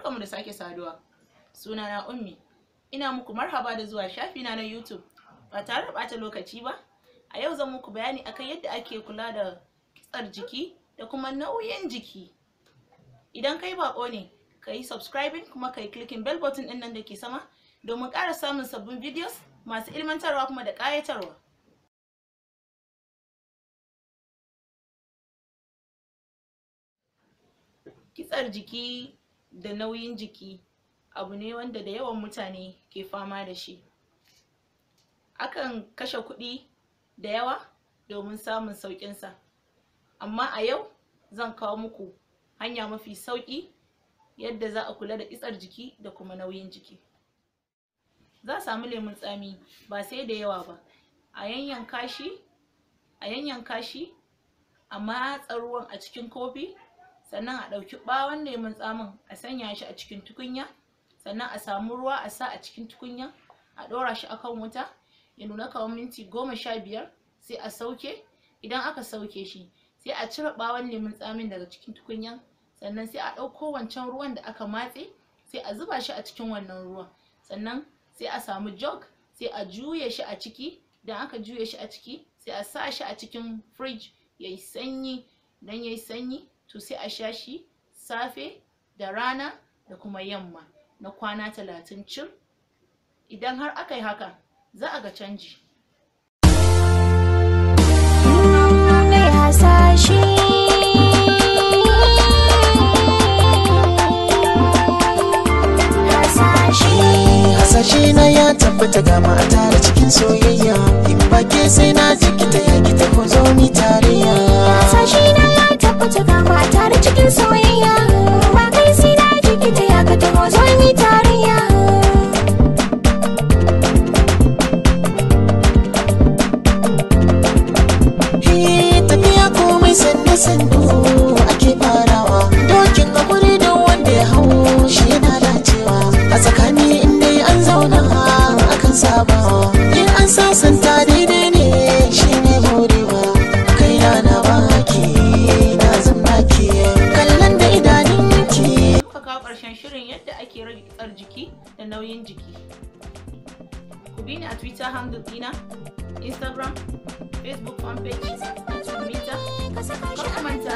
Barkamu da sake saduwa. Sunana Ummi. Ina muku marhaba da zuwa shafina na YouTube. Ba tare da ɓata lokaci ba, a yau zan muku bayani akan yadda ake kula da kitsar jiki da kuma nauyin jiki. Idan kai baƙo ne, ka yi subscribing kuma ka yi clicking bell button ɗin nan da ke sama domin ƙara samun sabbin videos masu ilmantarwa kuma da ƙayatarwa. Kitsar jiki da nauyin jiki abu ne wanda da yawan mutane ke fama da shi. Akan kashe kuɗi da yawa domin samun sauƙinsa. Amma a yau zan kawo muku hanya mafi sauƙi yadda za a kula da kitsar jiki da kuma nauyin jiki. Za a samu lemun tsami ba sai da yawa ba, a yanyanka shi, a matsa ruwan a cikin kofi, sannan a ɗauki ɓawon lemun tsamin a sanya shi a cikin tukunya, sannan a samu ruwa a sa a cikin tukunya, a ɗora shi akan wuta, ya nuna kamar minti 15 sai a sauke. Idan aka sauke shi, sai a cire ɓawon lemun tsamin daga cikin tukunyan, sannan sai a ɗauko wancan ruwan da aka matse, sai a zuba shi a cikin wannan ruwan, sannan sai a samu jug, sai a juye shi a ciki. Idan aka juye shi a ciki, sai a sa shi a cikin fridge yayi sanyi. Idan yayi sanyi, to sai a sha shi safe da rana da kuma yamma na kwana 30 cir. Idan har aka yi haka, za a ga canji. Hasashe na ya tabbata ga mata da cikin soyayya, in ba ke sai na jikita ya kita ko zo mi tarayya. Hasashe na ya tabbata ga mata da cikin soyayya, ba kai sai na jikita ya ka taho zo mi tarayya. Tafiya komai sannu sannu ake farawa, dokin hakuri da wanda ya hau shi yana dacewa. A tsakani in dai an zauna akan sabawa, in an sasanta daidai ne shi ne morewa. Kai na baki na zambaki kallon da idanunki. Muka kawo ƙarshen shirin yadda ake rage kitsar jiki da nauyin jiki. Ku bi ni a Twitter handle ɗina, Instagram, Facebook fanpage, da Twitter. Kar ku manta